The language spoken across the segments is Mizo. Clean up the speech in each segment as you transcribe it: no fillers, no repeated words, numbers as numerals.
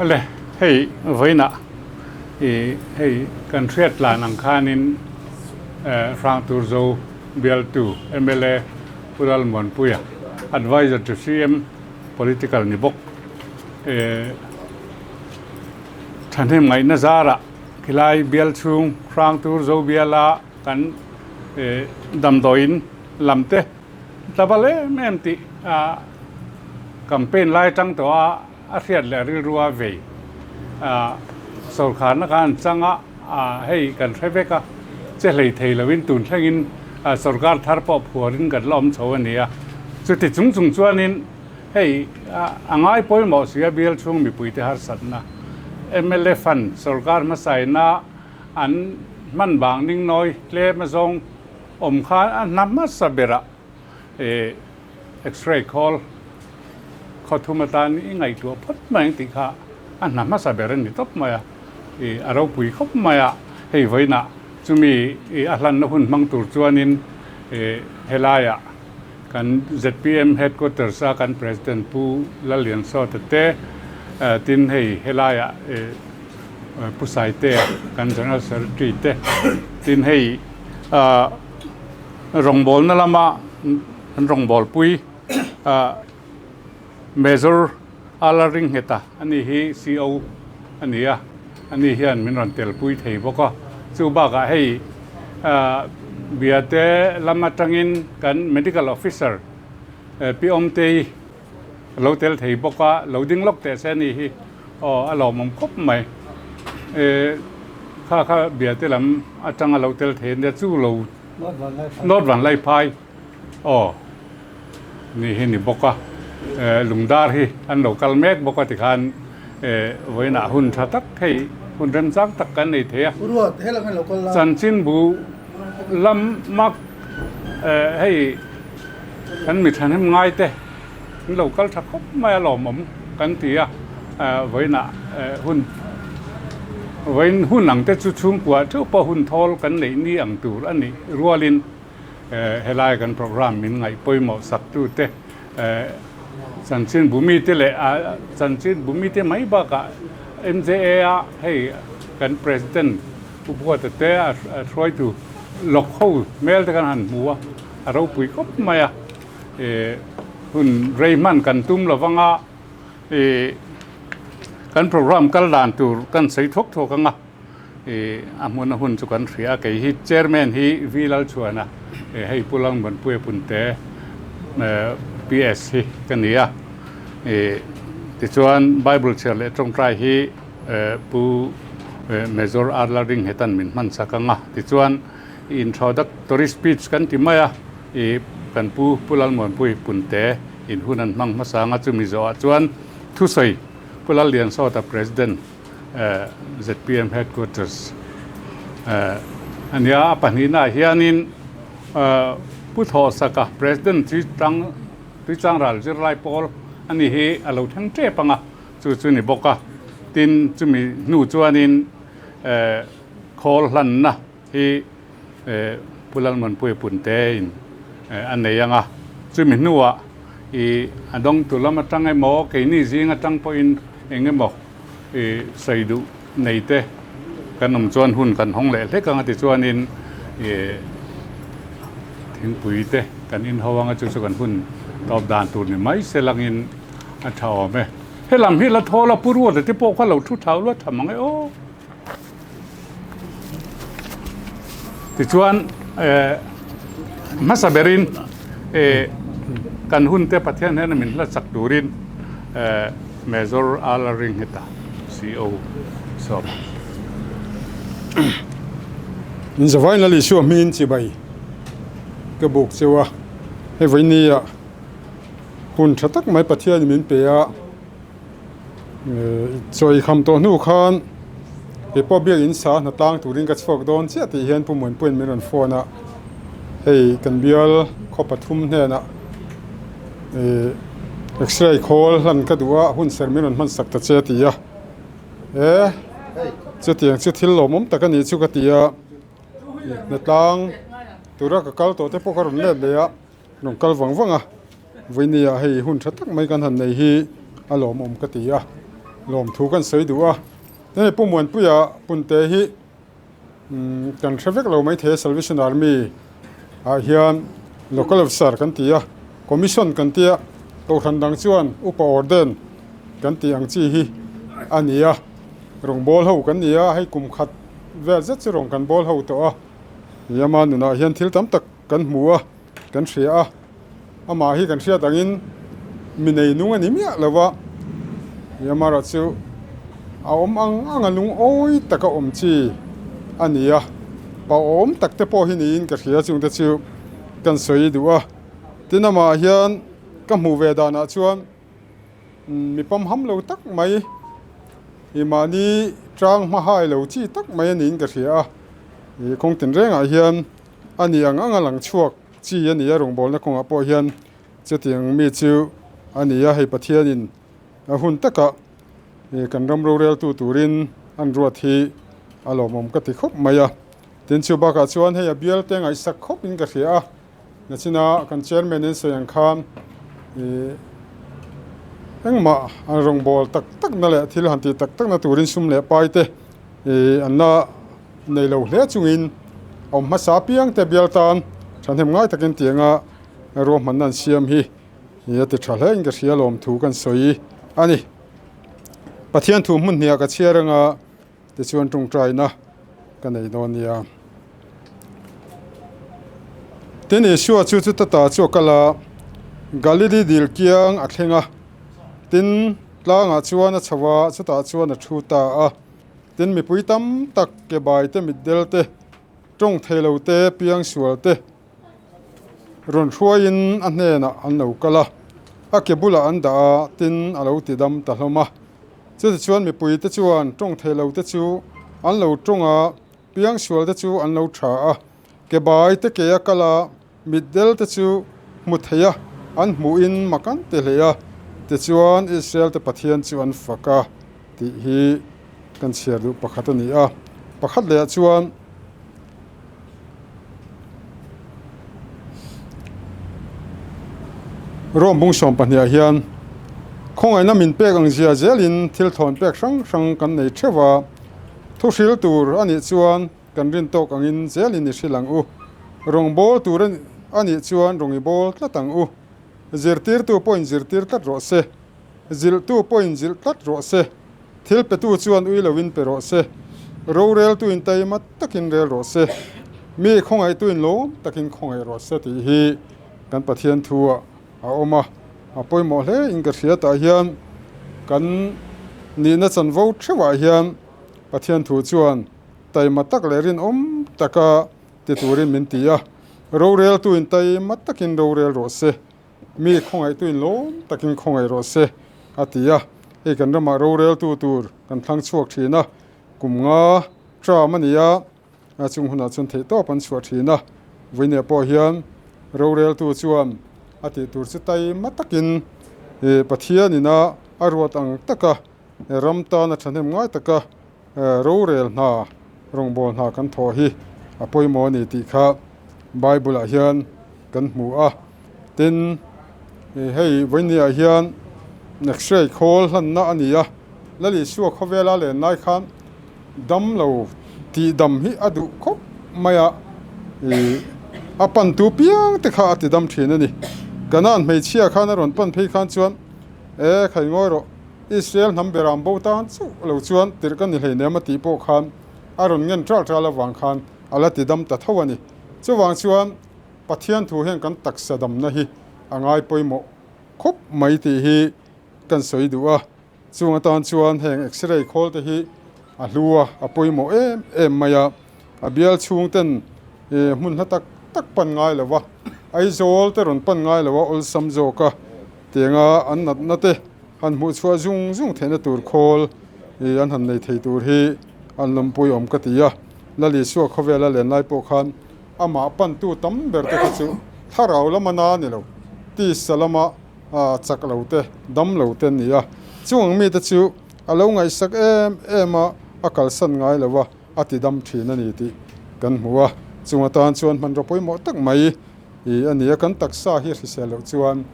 Awle, hei vawiinah ih hei kan hriat tlan ang khanin Hrangturzo bialtu mla Pu Lalmuanpuia, Adviser to CM, Political ni bawk thahnem ngaihna zarah khilai bial chhung Hrangturzo biala kan damdawiin lam te tlabal em em tih a campaign lai atang tawh a a hriat leh rilru a vei a sawrkharna khan an chang a hei kan hre vek a che hlei thei lovin tun thlengin sawrkar thar pawh phuarin kan la awm chho a ni a chuti chung chung chuanin hei a ngai pawimawh si a bial chhung mipuite harsatna mla fund sawrkar hmasaina an hman vang ning nawi tlem azawng awm khan a hna hmasa berah ih x-ray khawl khawthum atan i ngaihtuah phawt mai ang tih kha a hna hmasa ber a ni tawp mai a, ih a ropui khawp mai a, hei vawiinah chumi ih a hlanna hun hmang tur chuanin ih helaiah kan zpm headquarters a kan president Pu Lalliansawta te tin hei helaiah ih Pu Saitea kan general secretary te tin hei ah rawngbawlna lama an rawngbawlpui ah Major Ala Ringheta ani hi CO a ni a ani hian min rawn telpui thei bawk a chu bakah hei ah Biate lam atangin kan medical officer Pi Awmtei lo tel thei bawk a lo ding lawk teh se a ni hi aw a lawmawm khawp mai eh kha kha Biate lam atanga lo tel thei a nia chu lo North Vanlaiphai aw ni hi ni bawk a eh lungdar hi an lo kal mek bawk a tikhan eh vawiinah hun tha tak hei hun remchang tak kan nei thei a chanchinbu lam mak eh hei Kan mi thahnem ngai te an lo kal tha khawp mai a lawmawm kan ti a, vawiinah hun vawiin hun ang te chu chhungkua theuh pawh hun thawl kan neih ni ang tur a nih rualin helai kan program min ngaih pawimawh sak tu te chanchin bumi te leh chanchin bumi te mai bakah MJA a hei kan president Pu Buata te a hruaitu lawk ho hmel te kan han hmu a. A ropui khawp mai a, ih hun rei hman kan tum lo vang a, ih kan program kal dan tur kan sawi thuak thuak ang a, ih a hmun a hun chu kan hria a, kei hi chairman hi V Lalchhuana ih hei Pu Langbanpuia Punte PS hi ka ni a, ih tichuan Bible chhiar leh tawngtai hi Pu Major R Lalringheta'n min hman chak ang a, tichuan. Introductory speech kan ti mai a, ih kan pu Pu Lalmuanpui Punte in hun an hmang hmasa anga chumi zawhah chuan thusawi Pu Lalliansawta President zpm Headquarters a nia, a pahnihnaah hianin Pu Thawhsaka President Tuitang Tuichangral zirlai pawl a ni hi a lo thleng tep anga chu chu ni bawk a, tin chumi hnu chuanin khawl hlanna hi Pu Lalmuanpuia Punte in a nei ang a, chumi hnuah ih a dawngtu lam atang emaw keini zing atang pawhin eng emaw ih sawi duh nei te kan awm chuan hun kan hawng leh hlek ang a tichuanin ih thingpui te kan inho ang a chu chu kan hun tawp dan tur ni mai se langin a tha awm e. Helam hi la thawl a Pu Ruata te pawh kha lo thu thau luat tha mang e aw. Tichuan hmasa berin kan hunte Pathian hnena min hla chak turin Major Ala Ringheta CO sawm. In zavai Lal Isua hmingin chibai ka buk cheu a, hei vawinia hun tha tak mai Pathianin min pe a. Chawi kham tawh hnu khan kei pawh biakin sa hna tlang turin ka chhuak dawn chiah tih hian Pu Muanpuia'n min rawn phone a, hei kan bial khaw pathum hnenah ih x-ray khawl hlan ka duh a hun ser min rawn hman sak ta che a ti a, e chutiang chu thil lawmawm tak a nih chu ka ti a, hna tlang tura ka kal tawh te pawh ka rawn let leh a. Rawn kal vang vang a, vawinia hei hun tha tak mai kan han nei hi a lawmawm ka ti a. lawmthu kan sawi duh a. Hei Pu Muanpuia Punte hi kan hre vek lo maithei a Salvation Army ah hian Local Officer kan ti a, Commission kan ti a, Kohhran dang chuan Upa Orden kan tih ang chi hi a ni a, rawngbâwl ho kan ni a, hei kum khat vel zet chu rawn kan bâwl ho tawh a, Yama nunah hian thil tam tak kan hmu a, kan hria a, amah hi kan hriat angin mi nei nung a ni miah lo va, Yamara chu a awm ang ang a lungawi taka awm chi a ni a, pa awm tak te pawh hi niin ka hria chungte chu kan sawi duh a, tin amah hian ka hmuh ve danah chuan mi pamham lo tak mai ih mahni tang hma hai lo chi tak mai a niin ka hria a, ih kawng tinrengah hian a ni ang ang a lang chhuak chi a ni a rawngbawlna kawngah pawh hian chutiang mi chu a ni a, hei Pathianin a hun takah ih kan ram roreltu turin an ruat hi a lawmawm ka ti khawp mai a, tin chu bakah chuan hei a bial te ngaihsak khawpin ka hria a. Nachina kan chairman in sawi ang khan ih engmah an rawngbâwl tak tak na leh thil han tih tak tak na turin sum leh pai te ih an la nei lo hle chungin awm hmasa apiang te bial tan thahnem ngai takin tianga ruahmanna an siam hi ih a ti tha hle in ka hria lawm thu kan sawi a ni. Pathian thu hmun hniah ka chhiar anga Tichuan tawngtaina ka nei dawn nia. Tin Isua chu chuta ta chu a kal a, Galili dil kiang a thleng a. Tin tlangah chuan a chho a, chutah chuan a thu ta a. Tin mipui tam tak ke bai te mitdel te, tawng thei lo te, piang sual te rawn hruaiin a hnenah an lo kal a. A ke bulah an dah a, tin a lo ti dam ta hlawm a. Chutichuan mipuite chuan tawng thei lote chu an lo tawng a, piangsualte chu an lo tha a, ke bai te ke a kal a, mitdel te chu hmu thei a, an hmuhin mak an ti hle a, tichuan Israel te Pathian chu an fak a tih hi kan chhiar duh pakhat a ni a. Pakhat lehah chuan. Rawng bung sawm pahniha hian khawngaihna min pek ang zia zelin thil thawn pek hrang hrang kan nei theuh a, thu hril tur a nih chuan kan rin tawk angin zelin i hril ang u, rawng bawl tur a nih chuan rawng i bawl tlat ang u, zirtirtu pawhin zirtir tlat rawh se. Zilhtu pawhin zilh tlat rawh se, thil petu chuan ui loin pe rawh se, roreltuin taima takin rel rawh se, mi khawngaihtuin lawm takin khawngaih rawh se tih hi kan Pathian thu ah a awm a, a pawimawh hle in ka hria tah hian kan nihna chanvo theuhah hian Pathian thu chuan taima tak leh rinawm taka ti turin min ti a, roreltuin taima takin rorel rawh se. Mi khawngaihtuin lawm takin khawngaih rawh se, a ti a. Hei kan ramah roreltu tur kan thlang chhuak thin a, kum nga term a ni a, chung hunah chuan theihtawp an chhuah thin a. Vawiinah pawh hian roreltu chuan a tih tur chu taima takin Pathianin a a ruat ang taka ram tana thahnem ngai taka rorel hna rawngbâwl hna kan thawh hi a pawimawh a ni tih kha Bible-ah hian kan hmu a. Tin, hei vawinia hian X-ray khawl hlanna a ni a, Lal Isua khawvela len lai khan damlo tihdam hi a duh khawp mai a, ih a pantu piang te kha a tidam thin a ni. Kanaan hmeichhia khan a rawn pan phei khan chuan, E khai ngawi rawh, Israel hnam beram bo tan chauh lo chuan tirh ka ni hleinem a tih pawh khan a rawn ngen ṭal ṭal avang khan a la tidam ta tho a ni. Chuvang chuan Pathian thu hian kan taksa damna hi a ngai pawimawh khawp mai tih hi kan sawi duh a, chung atan chuan heng x-ray khawl te hi a hlu a, a pawimawh em em mai a, a bial chhung ten hmun hla tak tak pan ngai lo va, Aizawl te rawn pan ngai lo a awlsam zawk a, tianga an natna te han hmuh chhuah zung zung theihna tur khawl an han nei thei tur hi an lawmpui awm ka ti a, Lal Isua khawvela len lai pawh khan Amah pantu tam ber te kha chu thlarau lama na a ni lo, tisa lama chak lo te, dam lo te an ni a. Chung ang mite chu a lo ngaihsak em em a, a kalsan ngai lo a, a ti dam thin a ni tih kan hmu a. Chung atan chuan hmanraw pawimawh tak mai a ni a, kan taksa hi hrisel loh chuan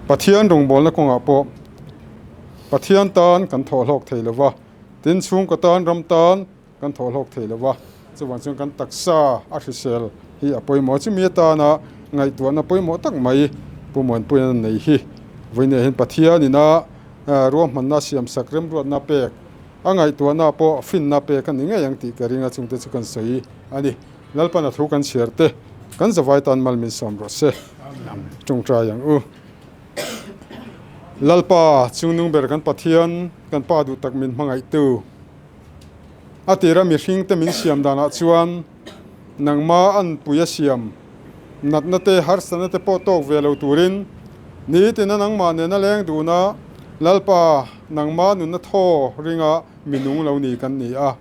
Pathian rawngbawlna kawngah pawh. Pathian tan kan thawh hlawk thei lo va, tin chhungkaw tan ram tan kan thawh hlawk thei lo va, chuvang chuan kan taksa a hrisel hi a pawimawh a, chumi atana ngaihtuahna pawimawh tak mai Pu Muanpuian a nei hi vawiinah hian Pathianina ruahmanna siamsak remruatna pek a ngaihtuahna pawh finna pek a ni ngei ang tih ka ring a, chungte chu kan sawi a ni. Lalpan a thu kan chhiar te kan zavai tan mal min sawm rawh se. Tawngtai ang u. Lalpa chungnung ber kan Pathian kan Pa duh tak min hmangaihtu. A tira mihringte min siam danah chuan nangma an pui a siam natna te harsatna te pawh tawk ve lo turin nitina nangmah nena leng duna Lalpa nangma nunna thaw ringa minung lo ni kan ni a.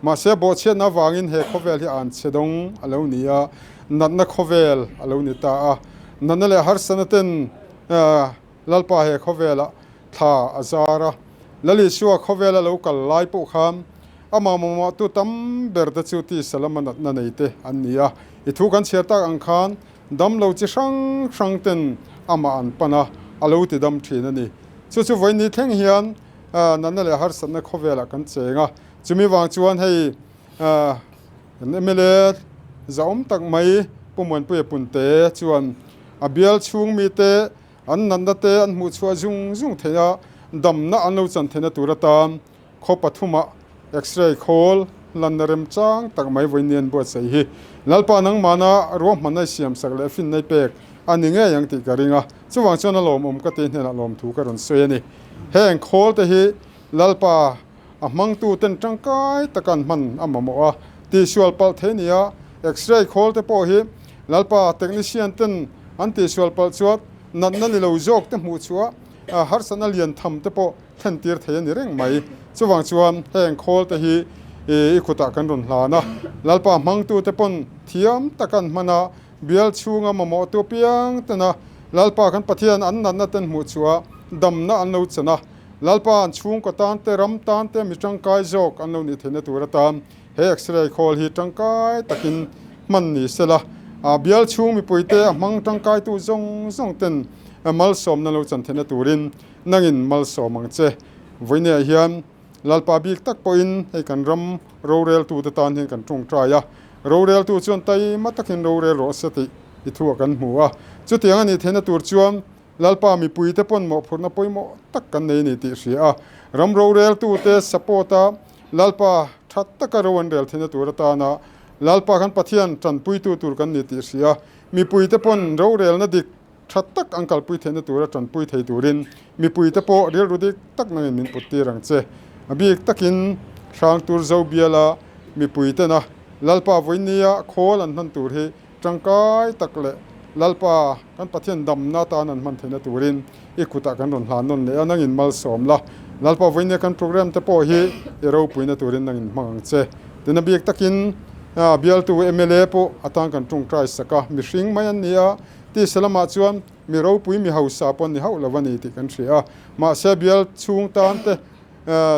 Mahse bawhchhiatna avangin he khawvel hi an chhe dawng a lo ni a, natna khawvel a lo ni ta a. Natna leh harsatna ten Lalpa he khawvelah thla a zar a. Lal Isua khawvela lo kal lai pawh khan amah mamawhtu tam ber te chu tisa lama natna nei te an ni a. I thu kan chhiar tak ang khan damlo chi hrang hrang ten amah an pan a, a lo ti dam thin a ni. Chu chu vawiin thleng hian natna leh harsatna khawvelah kan cheng a. Chumi vang chuan hei kan mla zahawm tak mai Pu Muanpuia Punte chuan a bial chhung mite an natna te an hmuh chhuah zung zung theih a, damna an lo chan theihna tur atan khaw pathumah X-ray khawl lanna remchang tak mai vawiin an buatsaih hi Lalpa nangmahna ruahmanna i siamsak leh finna i pek a ni ngei ang tih ka ring a, chuvang chuan a lawmawm ka ti hnenah lawmthu ka rawn sawi a ni. Heng khawl te hi Lalpa A hmangtu ten tangkai taka an hman a mamawh a, tihsual palh thei nia. X-ray khawl te pawh hi Lalpa technician ten an tihsual palh chuan natna ni lo zawk te hmuh chhuah a harsatna lian tham te pawh thlen tir thei a ni reng mai. Chuvang chuan heng khawl te hi i kutah kan rawn hlan a, Lalpa hmangtu te pawn thiam taka an hman a, bial chhunga mamawhtu apiang tena Lalpa kan Pathian an natna ten hmuh chhuah damna an lo chan a, Lalpa an chhungkaw tan te, ram tan te mi tangkai zawk an lo nih theihna tur atan he X-ray khawl hi tangkai takin hman ni se la, a bial chhung mipuite a hmang tangkaitu zawng zawng ten malsawmna lo chan theihna turin nangin malsawm ang che. Vawineah hian Lalpa bik tak pawhin hei kan ram roreltute tan hian kan tawngtai a, roreltu chuan taima takin rorel rawh se tih i thu a kan hmu a, chutiang a nih theihna tur chuan Lalpa mipuite pawn mawhphurhna pawimawh tak kan nei a ni tih hria a, ram roreltute support a, Lalpa tha taka ro an rel theihna tur atana Lalpa kan Pathian tanpuitu tur kan ni tih hria a, mipuite pawn rorelna dik tha tak an kalpui theihna tura tanpui thei turin mipuite pawh rilru dik tak nangin min put tir ang che. A bik takin Hrangtur Zobiala mipuitena Lalpa vawinia khawl an hman tur hi Tangkai tak leh Lalpa kan Pathian damna atan an hman theihna turin i kutah kan rawn hlan nawn leh a, nangin malsawm la. Lalpa vawinia kan program te pawh hi i ropuina turin nangin hmang ang che. Tina bik takin bialtu mla pawh atan kan tawngtai sak a, mihring mai an ni a, tisa lamah chuan mi ropui mi hausa pawh an ni hauh lo a ni tih kan hria a. Mahse bial chhung tan te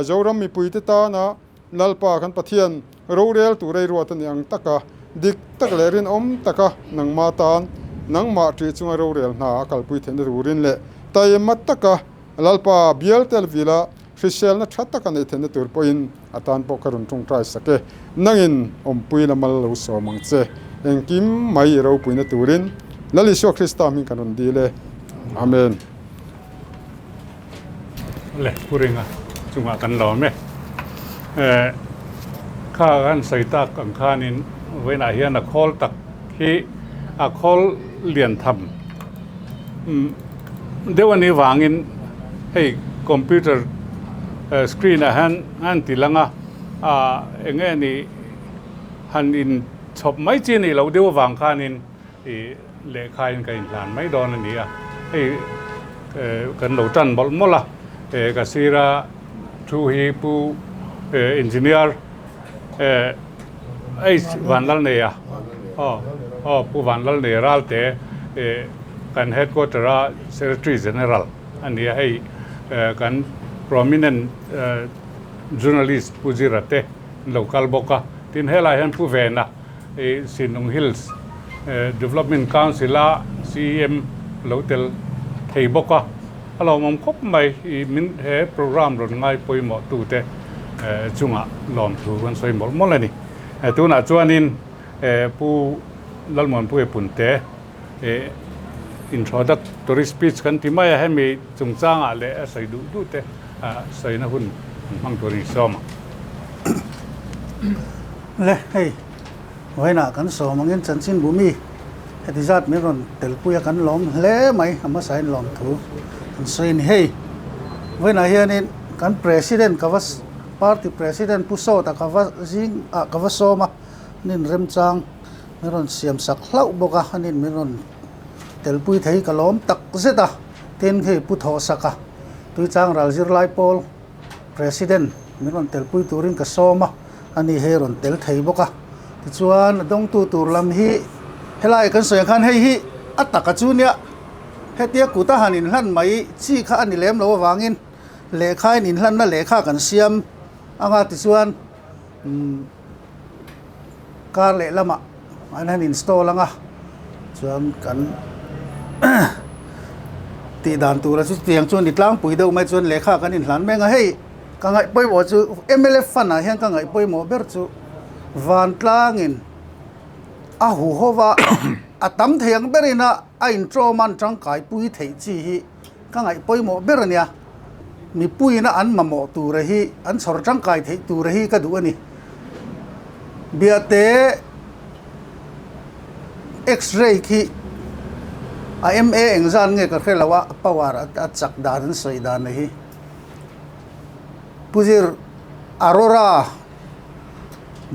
Zoram mipuite tana Lalpa kan Pathian rorel tur ei ruat a ni ang taka, dik tak leh rinawm taka nangma tan nangmah ṭih chunga rorel hna a kalpui theihna turin leh taima taka Lalpa bial tel vila hriselna ṭha taka neih theihna tur pawhin a tan pawh ka rawn ṭawngṭai sak e. Nangin awmpui la mal lo sawm ang che. Engkim mai i ropuina turin Lal Isua Krista hming kan rawn dil e. Amen. Le Pu Ringa chungah kan lawm e. Kha kan sawi tak ang khanin vawiinah hian a khawl tak hi a khawl lian tham deuh a nih vangin hei computer screen ah hian an ti lang a, eng nge ni han in chhawp mai chi a nih loh deuh avang khanin Ih lehkhain ka inhlan mai dawn a ni a, hei kan lo tan mawlh mawlh a, ka sira thu hi Pu Engineer H Vanlalneia aw aw Pu Vanlalneia Ralte kan headquarter a Secretary General a ni a, hei kan prominent journalist Pu Zira te an lo kal bawk a, tin helai hian Pu Vena I Sinlung Hills Development Council a CEM lo tel thei bawk a. A lawmawm khawp mai i min he program rawn ngai pawimawh tute chungah lawmthu kan sawi mawlh mawlh a ni. Tunah chuanin Pu Lalmuanpuia Punte introductory speech kan ti mai a, hemi chungchangah leh a sawi duh duh te sawina hun an hmang tur a ni sawm ang. Le hei vawiinah kan sawm angin chanchin bumi heti zat min rawn telpui a kan lawm hle mai a hmasain lawmthu kan sawi a ni. Hei vawiinah hianin kan president ka va party president Pu Sawta ka va zing ah ka va sawm a, nin remchang min rawn siam sak hlauh bawk a, anin min rawn telpui thei ka lawm tak zet a, tin hei Pu Thawhsaka Tuichang ral zirlai pawl President min rawn telpui turin ka sawm a, ani hei rawn tel thei bawk a, tichuan a dawngtu tur lam hi helai kan sawi ang khan hei hi a taka chu nia hetia kut a han inhlan mai chi kha a ni lem lo avangin lehkha in inhlanna lehkha kan siam anga tichuan umm. Kar leh lamah an han install ang a, chuan kan tih dan tura chu tiang chuan ni tlangpui deuh mai chuan lehkha kan inhlan mek a, hei ka ngaih pawimawh chu mla fund ah hian ka ngaih pawimawh ber chu vantlangin a huho va a tam thei ang berin a a intawm a an tangkaipui theih chi hi ka ngaih pawimawh ber a nia. Mipuiina an mamawh tura hi, an chhawr tangkai theih tura hi ka duh a ni. Biate X-ray khi a MA engzan nge ka hre lo a, a power a chak dan an sawi dan a hi. Pu Zir Arora,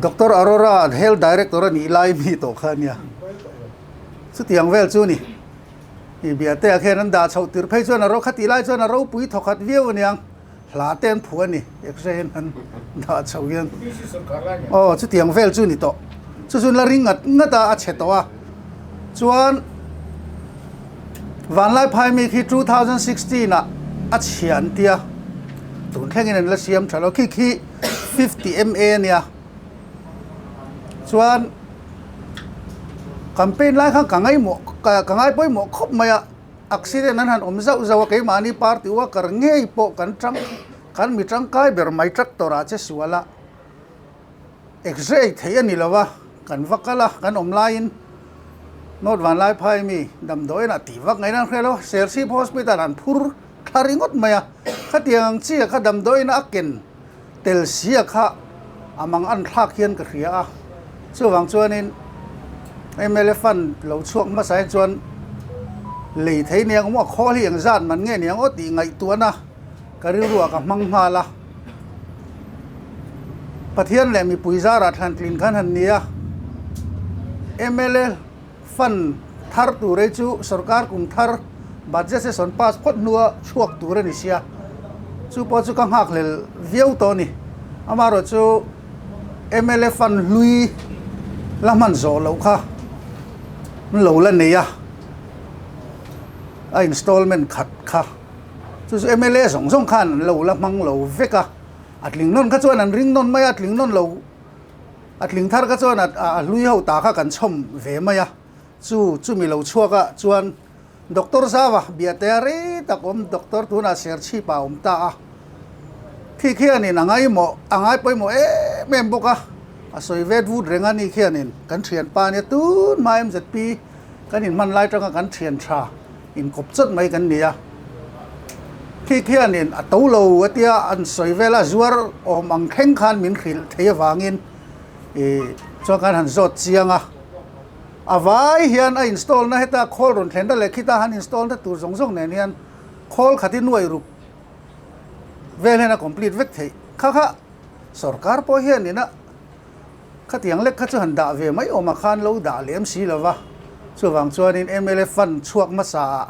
Doctor Arora Health Director a nih lai mi tawh kha a nia. Chutiang vel chu a ni. I biate ah khian an dah chhoh tir phei chuan a ro khatih lai chuan a ropui thaw khat viau aniang hla te an phuh a ni x-ray in an dah chhoh hian aw chutiang vel chu ni tawh chu chu la ring ngat ngat a a chhe tawh a chuan vanlai phai mi khi 2016 ah a chhia an tia tun thlengin an la siam tha lo khi khi 50 ma ania Chuan campaign lai khan ka ngaimawh ka ngai pawimawh khawp mai a, accident an han awm zauh zauh a keimahni party worker ngei pawh kan tang kan mi tangkai ber mai tractor ah che sual a, x-ray theih a ni lo a, kan va kal a kan awm laiin North Vanlaiphai mi damdawiin ah tih vak ngaihna an hre lo a, Serchhip hospital an phur thla ringawt mai a, khatiang ang chi ah kha damdawiin a ken. Tel sia kha a mang an thlak hian ka hria a, chuvang chuanin mla fund lo chhuak hmasa hi chuan lei thei nia ang maw, khawl hi eng zat man nge niang aw tih ngaihtuahna ka rilruah ka hmang nghal a. Pathian leh mipui zarah thlantlin khan han ni a, mla fund thar tur hi chu sorkar kum thar budget session pass phawt hnua chhuak tur a ni sia, chu pawh chu ka nghakhlel viau tawh a ni. Amaherawh chu mla fund hlui la hman zawh loh kha an lo la nei a, a installment khat kha chu chu mla zawng zawng khan an lo la hmang lo vek a, a tling nawn kha chuan an ring nawn mai a, a tling nawn lo. A tling thar kha chuan a hlui ho ta kha kan chhawm ve mai a, chu chumi lo chhuak ah chuan Doctor Zava biate a rei tak awm Doctor tunah Serchhip ah a awm ta a, khi khianin a ngaimawh a ngai pawimawh em em bawk a, a sawi vet vut reng a ni khianin kan thianpa ania tun hma MZP kan inhman lai tanga kan thian tha inkawp chawt mai kan ni a, khi khianin a to lo a tia an sawi vel a, zuar awm ang thleng khan min hrilh thei avangin ih chuan kan han zawt chiang a, a vai hian a install na heta khawl rawn thlen na leh khita han install na tur zawng zawng nen hian khawl khat hi nuai ruk vel hian a complete vek theih kha kha sorkar pawh hianin a. Khatiang lek kha chu han dah ve mai awm ah khan lo dah lem si lo va, chuvang chuanin mla fund chhuak hmasa ah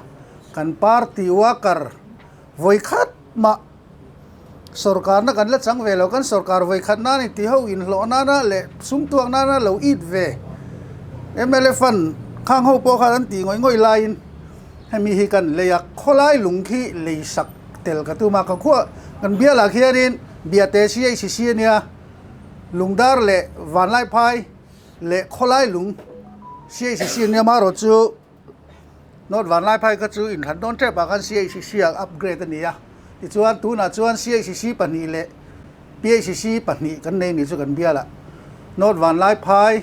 kan party worker vawi khat mah sorkarna kan la chang ve lo, kan sorkar vawi khat nan in ti ho inhlawh nana leh sum tuak nana lo it ve mla fund khang ho pawh khan an tih ngawih ngawih laiin hemi hi kan lei a, khawlai lung khi lei sak tel ka tum a, ka khuah kan bialah khianin Biate CHC a nia. Lungdar leh Vanlaiphai leh Khawlai lung CHC nia marawh chu North Vanlaiphai kha chu inhlan dawn tep ah khan CHC ah upgrade a ni a, tichuan tunah chuan CHC pahnih leh PHC pahnih kan nei nih chu kan bial ah North Vanlaiphai,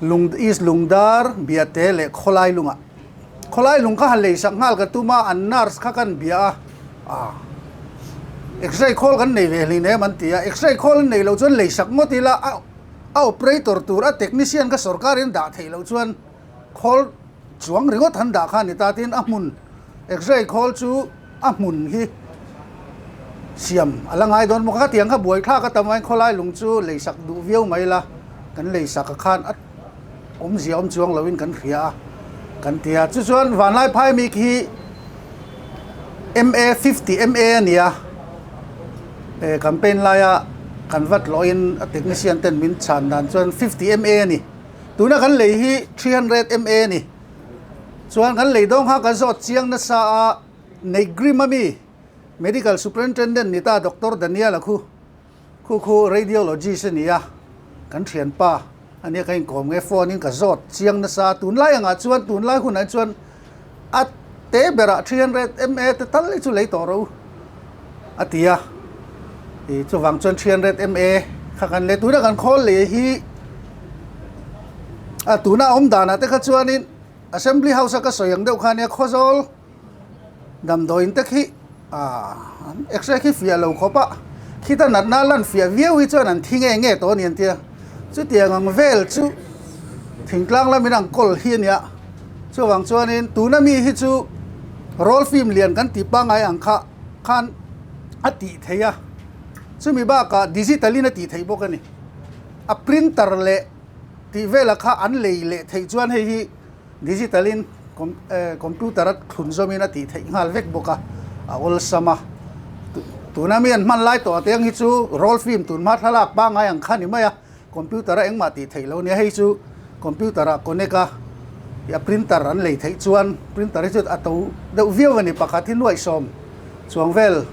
Lung East Lungdar, Biate leh Khawlai lungah. Khawlai lung kha han lei sak nghal ka tum a, an nurse kha kan bia a, ah X-ray khawl kan nei ve hlin em an ti a, X-ray khawl an nei loh chuan lei sak ngawt ila a a operator tur a technician kha sorkar in dah theih loh chuan khawl chuang ringawt han dah kha a ni ta tin a hmun X-ray khawl chu a hmun hi siam a la ngai dawn bawk a, khatiang kha buaithlak a tam aiin khawlai lung chu lei sak duh viau mai la kan lei sak a khan a awmzia awm chuang loin kan hria a kan ti a, chu chuan vanlai phai mi khi MA 50 MA a ni a, eh campaign laia kan vat lawhin a technician ten min chhan dan chuan 50 MA a ni, tuna kan lei hi 300 MA a ni, chuan kan lei dawng kha kan zawt chiang nasa a Neigrim ami Medical Superintendent ni ta Doctor Daniel-a khu. Khu khu radiologist a ni a, kan thianpa a nia ka inkawm nge phone in ka zawt chiang nasa a, tunlai angah chuan tunlai hunah chuan a te berah 300 MA te tal hi chu lei tawh rawh u a ti a, ih chuvang chuan 300 MA kha kan lei tuna kan khawl lei hi a tuna awm danah te kha chuanin Assembly House a ka sawi ang deuh kha ania Khawzawl. Damdawiin te khi an x-ray khi fiah lo khawp a, khita natna lan fiah viau hi chuan an thi nge nge tawh a ni an tia. Chutiang ang vel chu thingtlang lamin an kawl hi a nia. Chuvang chuanin tuna mi hi chu roll film lian kan tih pangngai ang kha khan a tih theih a, chumi bakah digital in a tih theih bawk a ni. A printer leh tih velah kha an lei leh theih chuan hei hi. Digital in computer a thlun zawmin a tih theih nghal vek bawk a, a awlsam a. Tuna mi an hman lai tawh te ang hi chu roll film tun hma thlalak pangngai ang kha ni mai a, computer a engmah tih theih lo nia. Hei chu computer ah connect a, a printer an lei theih chuan printer hi chu a to deuh viau a ni, pakhat hi nuaihsawm chuang vel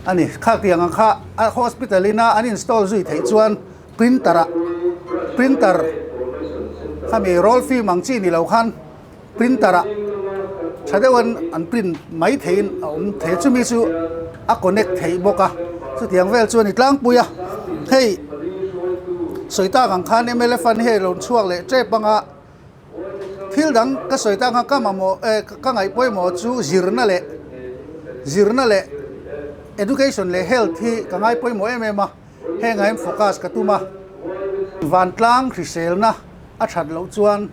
a ni. Khak tiang ang kha a hospital ina an install zui theih chuan Printer ah printer khami roll film ang chi ni lo khan printer ah tha deuh an an print mai theihin a awm thei a chumi chu a connect theih bawk a chutiang vel chu a ni tlangpui a hei sawi tak ang khan mla fund hi a rawn chhuak leh tep anga thil dang ka sawi tak ang kha ka mamawh eh ka ngaih pawimawh chu zirna leh zirna leh education leh health hi ka ngai pawimawh em em a. Heng ah hian focus ka tum a, vantlang hriselna a that loh chuan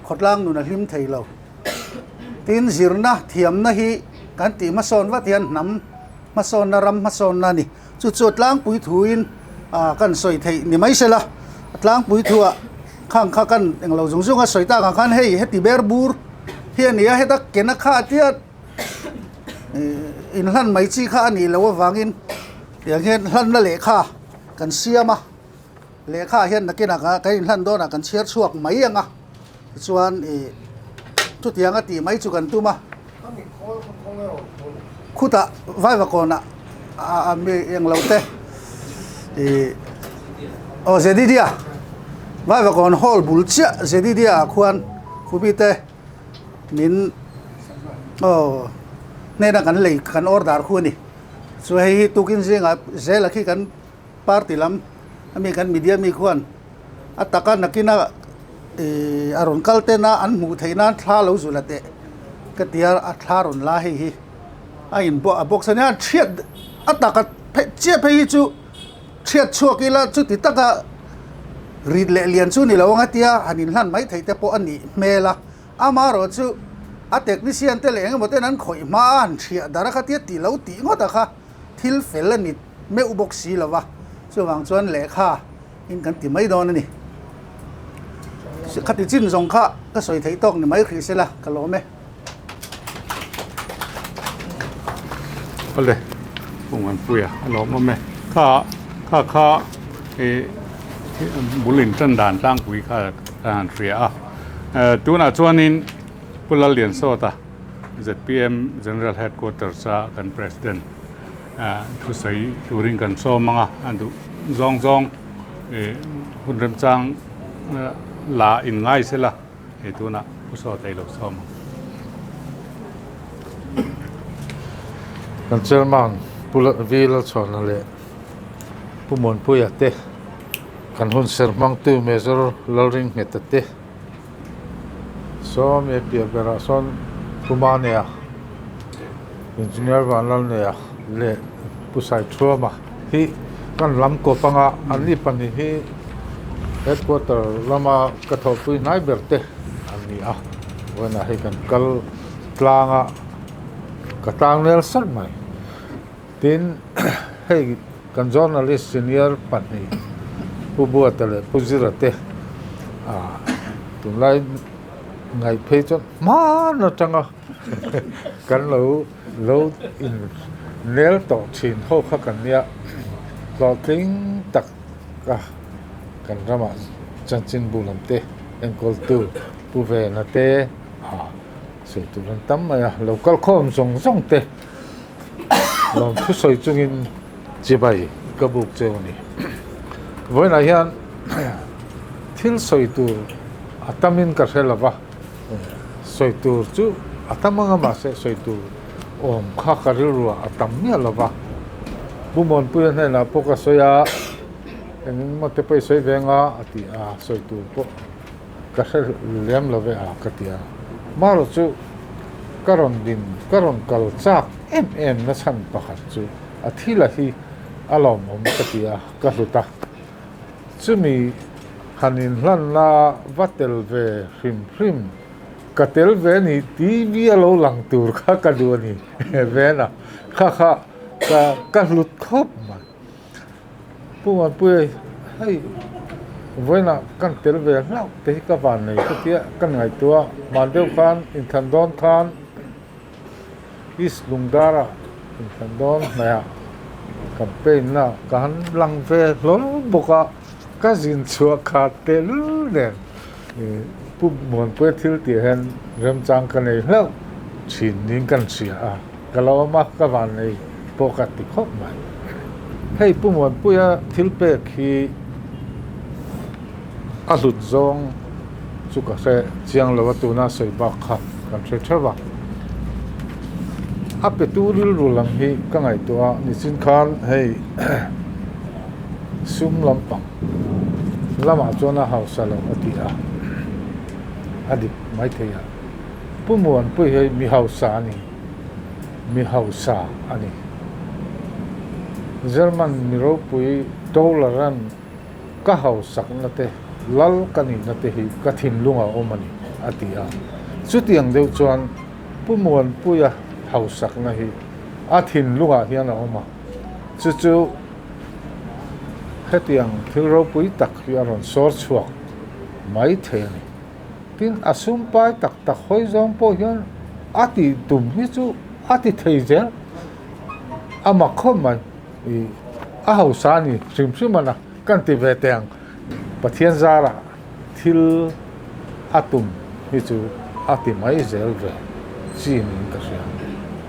khawtlang nun a hlim thei lo. Tin, zirna thiamna hi kan tih hmasawn vat hian hnam hmasawnna, ram hmasawnna a ni. Chu chu tlangpui thuin kan sawi theih ni mai sela, tlangpui thuah khang kha kan englo zung zung a sawi tak ang khan hei heti ber bur hi a ni a, heta kena kha tia inhlan mai chi kha a nih loh avangin Tiang hian hlanna lehkha kan siam a, lehkha ah hian nakinah kan inhlan dawnah kan chhiar chhuak mai ang a, tichuan ih chutiang a tih mai chu kan tum a. Khutah Vaivakawnah a mi englo te ih aw Zedidia Vaivakawn hall bul chiah Zedidia ah khuan khumi te min aw hnena kan lei kan order khu a ni. Chu hei hi tukin zingah zela khi kan party lam ami kan media mi khuan a taka nakina ih a rawn kal ten a an hmuh theih nan thla lo zul a teh ka ti a a thla rawn la hei hi a in a box a nia chhiat a taka phei chiah phei hi chu chhiat chhuak ila chuti taka rit leh lian chu ni lo ang a tia han inhlan mai theih te pawh a nih hmel a. Amaherawh chu a technician te leh engemaw ten an khawih hma a han hriah dar a kha tia tih lo tih ngawt a kha thil fel a ni meuh bawk si lo va, chuvang chuan lehkha in kan ti mai dawn a ni. Khati chin zawng kha ka sawi theih tawk ni mai hrih sela ka lawm e. Awle, Pu Nganpuia a lawm awm e. Kha kha kha i bul in tan dan tlangpui kha ka han hria a. Tunah chuanin Pu Lalliansawta zpm General Headquarters a kan President thusawi turin kan sawm ang a, a duh zawng zawng hun remchang la in ngai sela hei tunah. Pu Sawtei lo sawm ang. Kan Chairman Pu V Lalchhuana leh Pu Muanpuia te, kan hun ser hmangtu Major Lalringheta te, Saw mi piah berah sawn Pu Manea, Engineer Vanlalnea leh Pu Saithuama hi kan lam kawp anga an ni pahnih hi headquarter lama ka thawhpui hnai ber te an ni a, vawiinah hei kan kal tlang a, ka tlang nel sarh mai. Tin, hei kan journalist senior pahnih Pu Buata leh Pu Zira te tunlai ngaih phei chuan hman atanga kan lo lo in nel tawh thin ho kha kan nia hlawhtling tak a kan ramah chanchinbu lam te enkawltu Pu Vena te sawi tur an tam mai a, lo kal khawm zawng zawng te. Lawm thu sawi chungin chibai ka buk cheu a ni. Vawiinah hian thil sawi tur a tamin ka hre lo va, sawi tur chu a tam anga mahse sawi tur awm kha ka rilruah a tam miah lo va. Pu Muanpuia hnenah pawh ka sawi a, eng emaw te pawh i sawi ve anga a ti a, sawi tur pawh. Ka hre lem lo ve a ka ti a, marawh chu ka rawn din ka rawn kal chak em em na chhan pakhat chu a thil a hi a lawmawm ka ti a, ka hlut a, chumi han inhlanna va tel ve hrim hrim ka tel ve ni TV a lo lang tur kha ka duh a ni ven a, kha kha ka hlut khawp mai. Pu Muanpuia hei vawiinah kan tel ve hlauh te hi ka van nei ka tia ka ngaihtuah a, hman deuh khan inthlan dawn khan East Lungdara inthlan dawn hnaihah campaign na ka han lang ve hlawl bawk a, ka zin chhuah khat tehlul nen Pu Muanpuia thil tih hian remchang ka nei hlauh thin niin kan hria a. Ka lo awm a, ka van nei pawh ka ti khawp mai. Hei Pu Muanpuia thil pek hi a hlut zawng chu ka hre chiang lo a, tuna sawi bak kha kan hre theuh a. A petu rilru lam hi ka ngaihtuah a, nichin khan hei sum lampang lamah chuan a hausa lo a ti a, a dik maithei a. Pu Muanpui hi mi hausa a ni, mi hausa a ni. German mi ropui Towler-a'n ka hausakna te, lal ka nihna te hi ka thinlung a awm a ni, a ti a. Chutiang deuh chuan Pu Muanpuia hausakna hi a thinlungah hian a awm a, chu chu hetiang thil ropui tak hi a rawn sawr chhuak mai thei a ni. Tin, a sum pai tak tak hawi zawng pawh hian a tih tum hi chu a ti thei zel. A mak khawp mai. Ih, a hausa a ni hrim hrim a na kan ti ve teh ang. Pathian zarah thil a tum hi chu a ti mai zel ve chi niin ka hria.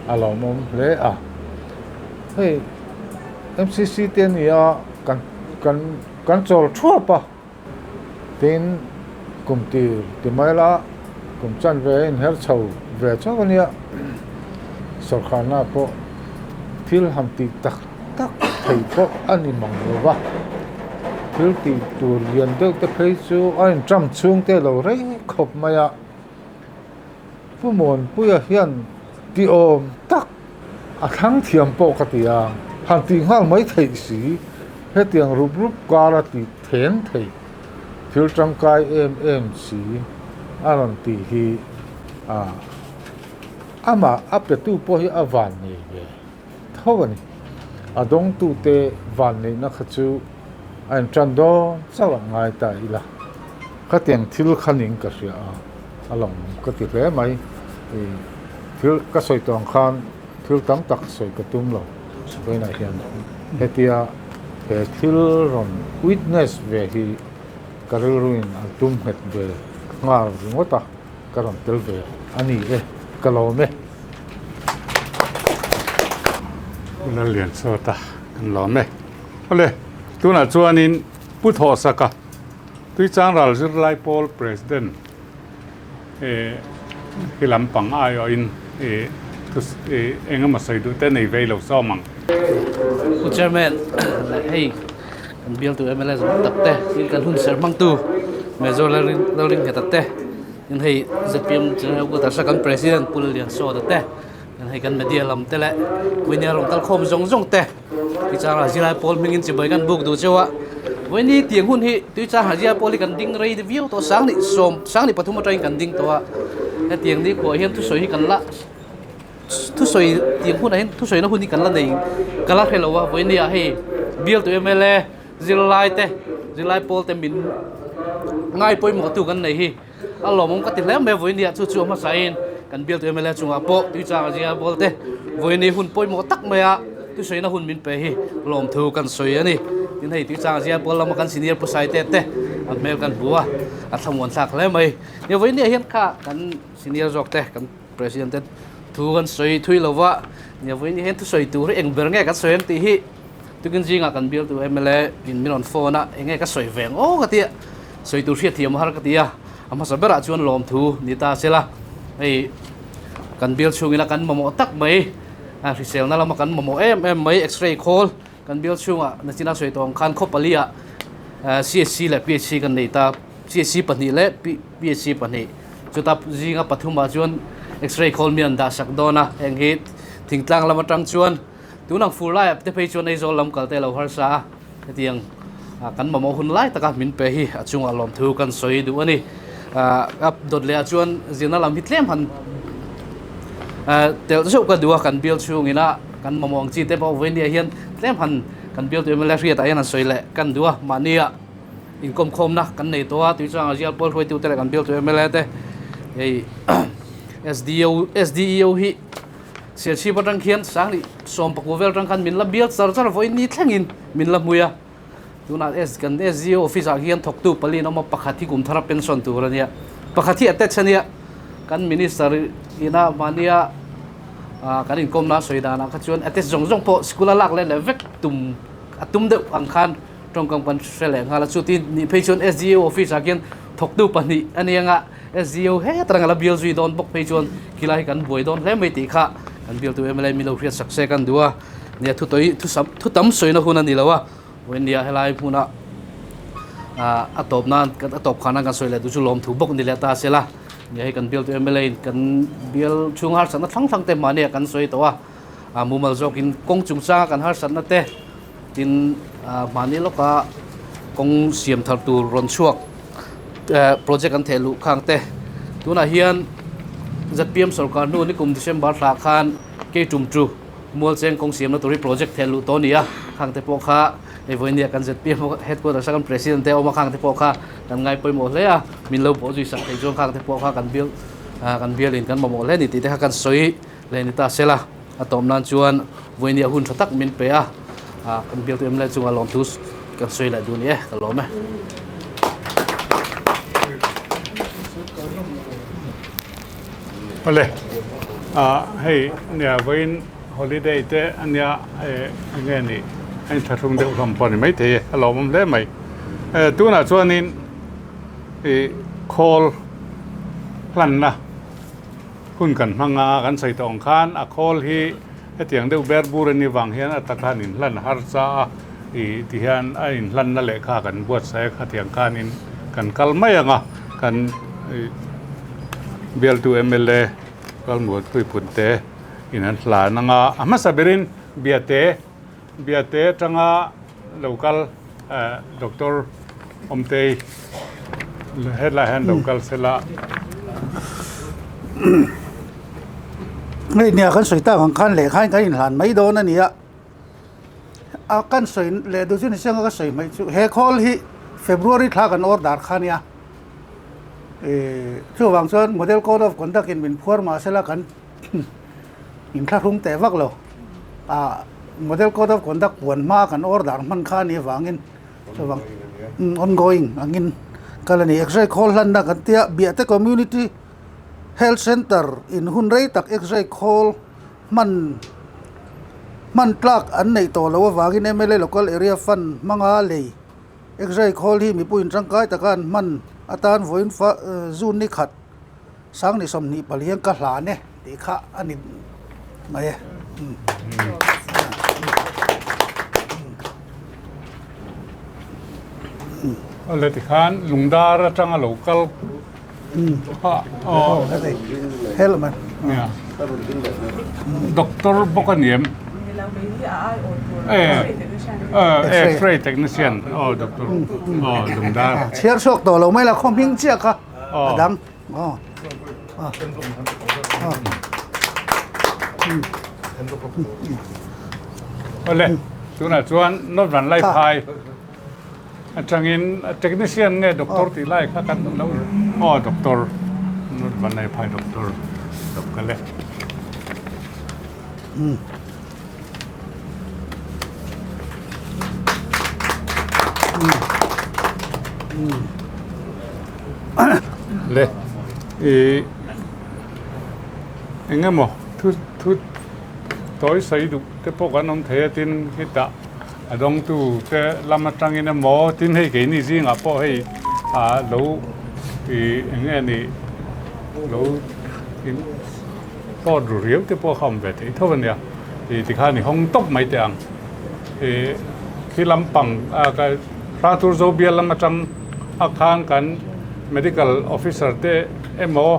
A lawmawm hle a. Hei MCC te a ni a, kan kan kan chawl thuap a. Tin, kum tir ti mai la, kum chanve a inher chho ve chauh a nia. Sawrkharna pawh thil han tih tak tak thei pawh a ni mang lo va, thil tih tur lian deuh te phei chu a inṭam chhung te lo rei khawp mai a. Pu Muanpuia hian ti awm tak a thlang thiam pawh ka ti a, han tih nghal mai theih si, hetiang rup rup kar a ti theng thei, thil tangkai em em si a rawn tih hi a, amah a petu pawh hi a van nei ve tho a ni. A dawngtute vanneihna kha chu a intan dawn chauh a ngai ta ila, khatiang thil kha ning ka hria a. A lang ka ti hle mai. Ih thil ka sawi tawh ang khan thil tam tak sawi ka tum lo. Vawiinah hian hetia he thil rawn witness ve hi ka rilruin an tum nghet ve nghal ringawt a, ka rawn tel ve a ni e, ka lawm e. Pu Lalliansawta kan lawm e. Awle, tunah chuanin Pu Thawhsaka Tuichangral Zirlai Pawl President. Khi lampang aiawhin eng emaw sawi duh te nei vei lo sawm ang. Pu Chairman leh hei kan bialtu mla zawng tak te tin kan hun ser hmangtu Major Lalringheta te tin hei zpm General Headquarters a kan President Pu Lalliansawta te tin hei kan media lam te leh Vawinia rawn kal khawm zawng zawng te Tuichangah zilai pawl hmingin chibai kan buk duh cheu a, Vawiini tiang hun hi Tuichangah zilai pawl hi kan ding rei viau tawh sang ni sawm sang ni pathum atangin kan ding tawh a, hetiang ni khuah hian thusawi hi kan la thusawi tiang hunah hian thusawina hun hi kan la nei ka la hre lo a, Vawiini ah hei bialtu mla zirlai te zirlai pawl te min ngai pawimawh tu kan nei hi. A lawmawm ka ti hle mai a, vawiin ah chu chu a hmasain kan bialtu mla chungah pawh Tuichang Zia Ball te vawiin hun pawimawh tak maia thusawiina hun min pe hi lawmthu kan sawi a ni. Tin hei Tuichang Zia Ball lama kan senior pu Saite te an hmel kan hmu a, a thlamuan thlak hle mai. Nia vawiin ah hian kha kan senior zawk te kan president te thu kan sawi thui lo va, nia vawiin hian thusawi tur hi eng ber nge kan sawi ang tih hi Tukin zingah kan bialtu mla in min rawn phone a, enge ka sawi ve ang aw ka ti a, sawi tur hriat thiam a har ka ti a, a hmasa berah chuan lawmthu ni ta se la, hei kan bial chhungin a kan mamawh tak mai, a hriselna lama kan mamawh em em mai x-ray khawl kan bial chhungah nachina sawi tawh ang khan khaw paliah CHC leh PHC kan nei ta, CHC pahnih leh PHC pahnih chuta zinga pathumah chuan x-ray khawl mi an dah sak dawn a, heng hi thingtlang lam atang chuan. Tunang fur laiah te phei chuan Aizawl lam kal te a lo harsa a, hetiang kan mamawh hun lai taka min pe hi a chungah lawmthu kan sawi duh a ni. A dawt lehah chuan zirna lam hi tlem han telh zeuh ka duh a, kan bial chhungin a kan mamawh ang chi te pawh vawinia hian tlem han kan bialtu mla hriatah hian han sawi leh kan duh a, mahnia inkawmkhawmna kan nei tawh a, Tuichanga zial pawl hruaitute leh kan bialtu mla te hei SDO SDEO hi Serchhip atang khian Sangli sawmpakua vel atang khan min la bial char char vawiin ni thlengin min la hmui a. Tunah S kan SGO office ah hian thawktu pali an awm a, pakhat hi kum thara pension tur a nia. Pakhat hi attach a nia. Kan minister ina mahnia kan inkawmna a sawi danah kha chuan attach zawng zawng pawh school a lak leh leh vek tum a tum deuh ang khan tawngkam kan hre leh nghal a. Chuti nih phei chuan SGO office ah khian thawktu pahnih a nia nga. SGO het reng a la bial zui dawn bawk phei chuan khilai hi kan buai dawn hle mai tih kha kan bialtu mla min lo hriat sak se kan duh a, nia thu tawi thu sam thu tam sawina hun a ni lo a, vawinia helai hmuna ah a tawp nan a tawp khan kan sawi leh duh chu lawmthu bawk ni leh ta se la, nia hei kan bialtu mla in kan bial chhung harsatna thlang thlang te mahni ah kan sawi tawh a, ah mumal zawkin kawng chungchanga kan harsatna te tin ah mahni lawka kawng siam thar tur rawn chhuak. Project an theh luh khang te tunah hian zpm sorkar hnu nikum December thlah khan kei tum chu Mualcheng kawng siamna tur hi project theh luh tawh a ni a, khang te pawh kha hei vawinia kan zpm headquarters a kan president te a awm a khang te pawh kha kan ngai pawimawh hle a, min lo bawh zui sak thei chuan khang te pawh kha kan bial kan bialin kan mamawh hle a ni tih te kha kan sawi leh ni ta sela a tawm nan chuan vawinia hun tha tak min pe a, kan bialtu em lai chungah lawmthu kan sawi leh duh ni e, ka lawm e. Awle, hei nia vawiin holiday te ania enge ni a inthlahrung deuh hlawm pawh a ni maithei e, a lawmawm hle mai. Tunah chuanin ih khawl hlanna. Hun kan hmang a, kan sawi tawh ang khan a khawl hi hetiang deuh ber bur a nih vang hian a taka an inhlan harsa a, ih ti hian a inhlanna lehkha kan buatsaih a, khatiang khanin kan kal mai ang a, kan ih bialtu mla Kalmuanpui Punte in an hlan ang a, a hmasa berin Biate Biate atanga lo kal Doctor Awmtei hetlai hian lo kal sela. Hei nia kan sawi tak ang khan lehkha in kan inhlan mai dawn a ni a, a kan sawi leh duh chu ni chiang a ka sawi hmaih chu he khawl hi February thla kan order kha a nia ih chuvang chuan model code of conduct in min phuar mahsela kan inthlahrung teh vak lo. Ah model code of conduct puan hma kan order hman kha a nih avangin chuvang ongoing angin kal a ni. X-ray khawl hlanna kan tia Biahte Community Health Centre in hun rei tak X-ray khawl hman hman tlak an neih tawh loh avangin mla Local Area Fund hmanga lei X-ray khawl hi mipuiin tangkai taka an hman atan vawiin June ni khat. Sangni 24 hian ka hlan e tih kha a ni mai e. Awle tikhan Lungdar atanga lo kal kha aw hello man Doctor bawk a ni em? X-ray technician aw doctor aw Lungdar. Chhiar chhuak tawh lo mai la khaw hming chiah kha a dang. Awle, tunah chuan North Vanlaiphai atangin technician nge doctor tih lai kha kan lo aw doctor North Vanlaiphai doctor lo kal e. Le i eng emaw thu thu tawi sawi duh te pawh kan awm thei a tin hetah a dawngtu te lam atangin emaw tin hei keini zingah pawh hei ah lo i eng nge ni lo in Tawt ru riau te pawh kha awm ve thei tho a nia. Ih tikhan i hawng tawp mai teh ang. Ih khi lampang a ka Hrangtur Zo bial lam atang a khan kan medical officer te emaw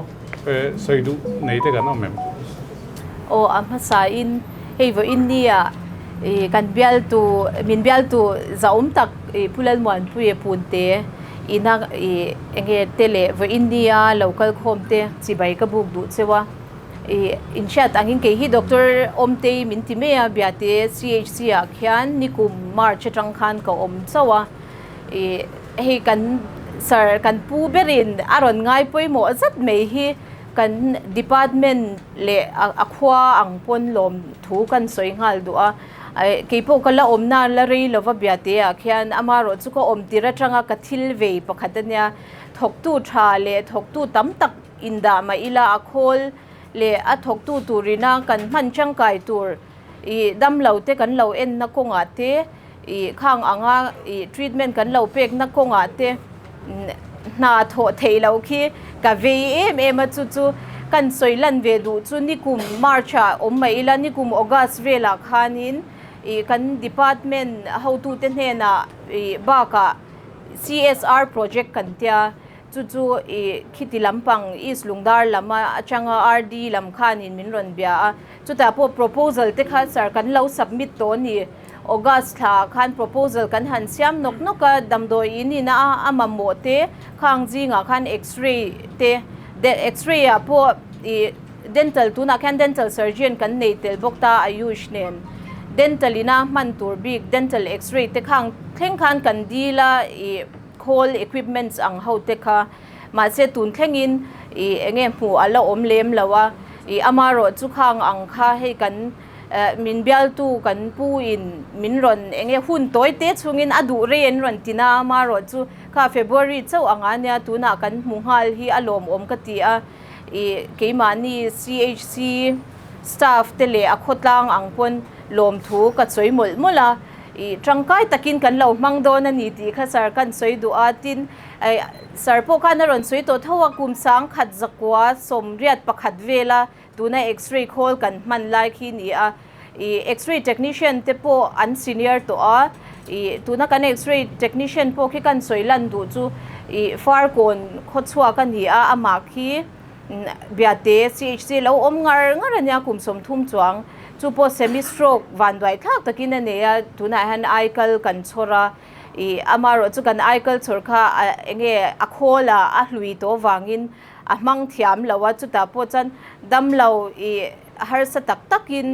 sawi duh nei te kan awm em? Aw a hmasa in hei vawiin nia ih kan bialtu min bialtu zahawm tak ih Pu Lalmuanpuia Punte ina ih enge te leh vawiin nia lo kal khawm te chibai ka buk duh cheu a ih inhriat angin kei hi doctor Awmtei min ti mai a Biate CHC ah khian nikum March atang khan ka awm chauh a ih hei kan sir kan pu berin a rawn ngai pawimawh zat mai hi kan department leh a khua ang pawn lawm thu kan sawi nghal duh a. Keipawh ka la awmna la rei lova Biate ah khian amaherawh chu ka awm tir atanga ka thil vei pakhat a nia. Thawktu tha leh thawktu tam tak indah mah ila a khawl leh a thawktu turina kan hman tangkai tur ih damlo te kan lo enna kawngah te ih khang anga ih treatment kan lo pekna kawngah te hna thawh theih loh khi ka vei em em a chu chu kan sawi lan ve duh chu nikum March ah awm mai ila nikum August velah khanin ih kan department hotute hnenah ih bakah CSR project kan tia chu chu ih khiti lampang East Lungdar lama atanga RD lam khanin min rawn bia a chutah pawh proposal te kha sir kan lo submit tawh a ni. August thla ah khan proposal kan han siam nawk nawk a, damdawi in in a a mamawh te khang zingah khan x-ray te x-ray ah pawh ih dental tunah khian dental surgeon kan nei tel bawk ta Ayush nen dental ina hman tur bik dental x-ray te khang thleng khan kan dil a ih khawl equipments ang ho te kha mahse tun thlengin ih eng nge hmuh a la awm lem lo a ih amaherawh chu khang ang kha hei kan Min bialtu kan pu in min rawn eng nge hun tawi te chungin a duh rei an rawn ti na amaherawh chu kha February chauh ang a nia tunah kan hmu nghal hi a lawmawm ka ti a ih keimahni CHC staff te leh a khawtlang ang pawn lawmthu ka sawi mawlh mawlh a ih tangkai takin kan lo hmang dawn a ni tih kha sir kan sawi duh a tin sir pawh khan a rawn sawi tawh tho a kum 10,000 181 vela Tuna X-ray khawl kan hman lai khi ni a, ih X-ray technician te pawh an senior tawh a, ih tuna kan X-ray technician pawh khi kan sawi lan duh chu ih Farkawn khawchhuak a ni a, amah khi Biate CHC lo awm ngar ngar a nia kum 30 chuang, chu pawh semi stroke vanduai thlak takin a nei a, tunah hian aikal kan chhawr a, ih amaherawh chu kan aikal chhawr kha eng nge a khawl a a hlui tawh vangin a hmang thiam lo a, chutah pawh chuan damlo ih harsa tak takin